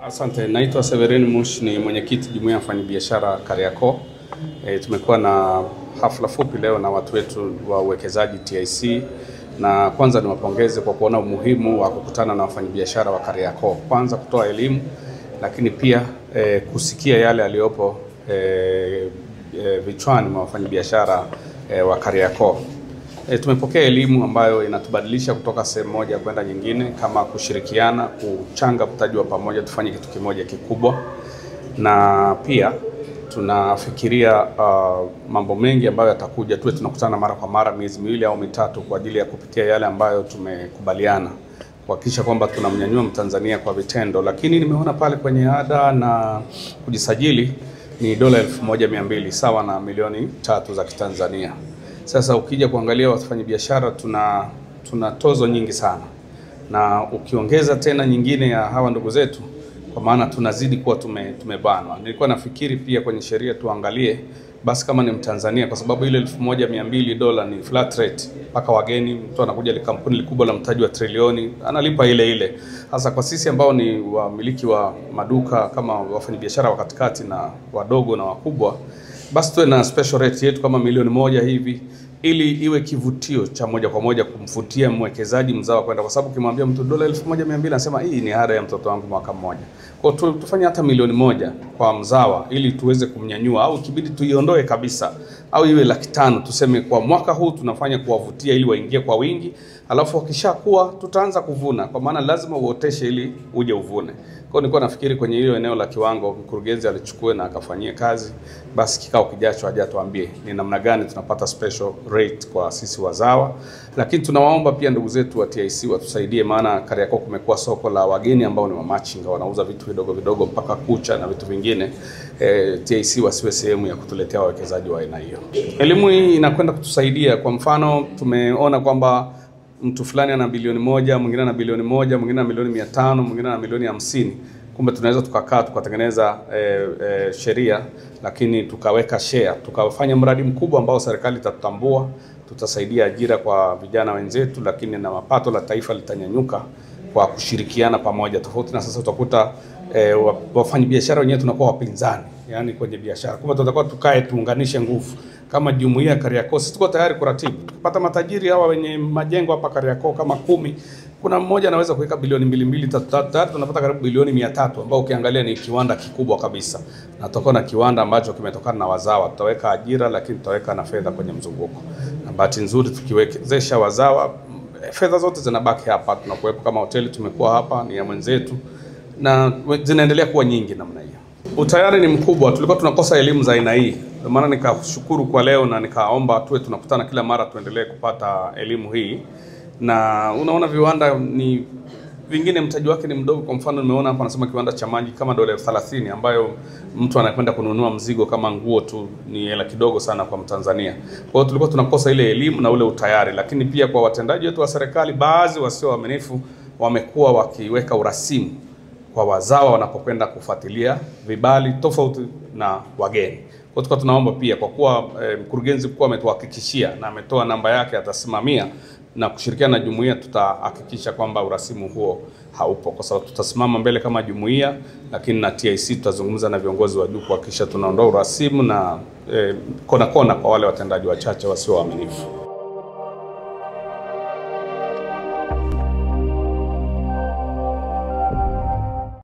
Asante, naitwa Severin Mush, ni mwenyekiti jumuiya ya wafanyabiashara Kariakoo. Tumekuwa na hafla fupi leo na watu wetu wa uwekezaji TIC, na kwanza niwapongeze kwa kuona umuhimu wa kukutana na wafanyabiashara wa Kariakoo. Kwanza kutoa elimu, lakini pia kusikia yale yaliyopo vichwani mwa wafanyabiashara wa Kariakoo. Tumepokea elimu ambayo inatubadilisha kutoka sehemu moja kwenda nyingine, kama kushirikiana, kuchanga mtaji wa pamoja, tufanye kitu kimoja kikubwa. Na pia tunafikiria mambo mengi ambayo yatakuja. Tuwe tunakutana mara kwa mara, miezi miwili au mitatu, kwa ajili ya kupitia yale ambayo tumekubaliana, kuhakikisha kwamba tunamnyanyua Mtanzania kwa vitendo. Lakini nimeona pale kwenye ada na kujisajili ni dola 1200 sawa na milioni 3 za Kitanzania. Sasa ukija kuangalia wafanyabiashara tuna tozo nyingi sana, na ukiongeza tena nyingine ya hawa ndugu zetu, kwa maana tunazidi kuwa tumebanwa. Nilikuwa nafikiri pia kwenye sheria tuangalie basi kama ni Mtanzania, kwa sababu ile $1200 ni flat rate mpaka wageni. Mtu anakuja ile kampuni kubwa la mtaji wa trilioni analipa ile ile. Sasa kwa sisi ambao ni wamiliki wa maduka kama wafanyabiashara wa katikati na wadogo na wakubwa, basi tuwe na special rate yetu kama milioni 1 hivi, ili iwe kivutio cha moja kwa moja kumvutia mwekezaji mzawa kwenda, kwa sababu ukimwambia mtu dola 1200 anasema hii ni ada ya mtoto wangu mwaka mmoja. Kwa hiyo tufanye hata milioni 1 kwa mzawa ili tuweze kumnyanyua, au ikibidi tuiondoe kabisa, au iwe 500,000 tuseme kwa mwaka huu tunafanya kuwavutia ili waingie kwa wingi, alafu wakishakuwa tutaanza kuvuna, kwa maana lazima uoteshe ili uje uvune. Kwa hiyo nilikuwa nafikiri kwenye hiyo eneo la kiwango mkurugenzi alichukue na akafanyie kazi, basi kikao kijacho aje atuambie ni namna gani tunapata special rate kwa sisi wazawa. Lakini tunawaomba pia ndugu zetu wa TIC watusaidie, maana Kariakoo kumekuwa soko la wageni ambao ni wamachinga, wanauza vitu vidogo vidogo mpaka kucha na vitu vingine. TIC wasiwe sehemu ya kutuletea wawekezaji wa aina hiyo. Elimu hii inakwenda kutusaidia. Kwa mfano tumeona kwamba mtu fulani ana bilioni 1, mwingine ana bilioni 1, mwingine ana milioni 500, mwingine ana milioni 50. Kumbe tunaweza tukakaa tukatengeneza sheria, lakini tukaweka share, tukafanya mradi mkubwa ambao serikali itatutambua, tutasaidia ajira kwa vijana wenzetu, lakini na mapato la taifa litanyanyuka kwa kushirikiana pamoja. Tofauti na sasa utakuta wafanyabiashara wenyewe tunakuwa wapinzani, yani kwenye biashara. Kumbe tutakuwa tukae tuunganishe nguvu kama jumuiya ya Kariakoo. Sisi tuko tayari kuratibu. Tukipata matajiri hawa wenye majengo hapa Kariakoo kama 10, kuna mmoja anaweza kuweka bilioni 2 2 3 3, tunapata karibu bilioni 300, ambao ukiangalia ni kiwanda kikubwa kabisa. Na tutakuwa na kiwanda ambacho kimetokana na wazawa, tutaweka ajira, lakini tutaweka na fedha kwenye mzunguko. Na bahati nzuri tukiwezesha wazawa, fedha zote zinabaki hapa. Tunakuwepo kama hoteli, tumekuwa hapa ni ya mwenzetu, na zinaendelea kuwa nyingi namna hiyo. Utayari ni mkubwa, tulikuwa tunakosa elimu za aina hii. Ndio maana nikashukuru kwa leo na nikaomba tuwe tunakutana kila mara tuendelee kupata elimu hii. Na unaona viwanda ni vingine mtaji wake ni mdogo. Kwa mfano nimeona hapa anasema kiwanda cha maji kama dola 30, ambayo mtu anakwenda kununua mzigo kama nguo tu ni hela kidogo sana kwa Mtanzania. Kwa hiyo tulikuwa tunakosa ile elimu na ule utayari. Lakini pia kwa watendaji wetu wa serikali, baadhi wasio waaminifu wamekuwa wakiweka urasimu kwa wazawa wanapokwenda kufuatilia vibali tofauti na wageni. Kwa hiyo tunaomba pia, kwa kuwa mkurugenzi mkuu ametuhakikishia na ametoa namba yake atasimamia na kushirikiana na jumuiya, tutahakikisha kwamba urasimu huo haupo, kwa sababu tutasimama mbele kama jumuiya, lakini na TIC tutazungumza na viongozi wa juu kuhakikisha tunaondoa urasimu na kona kona kwa wale watendaji wachache wasio waaminifu.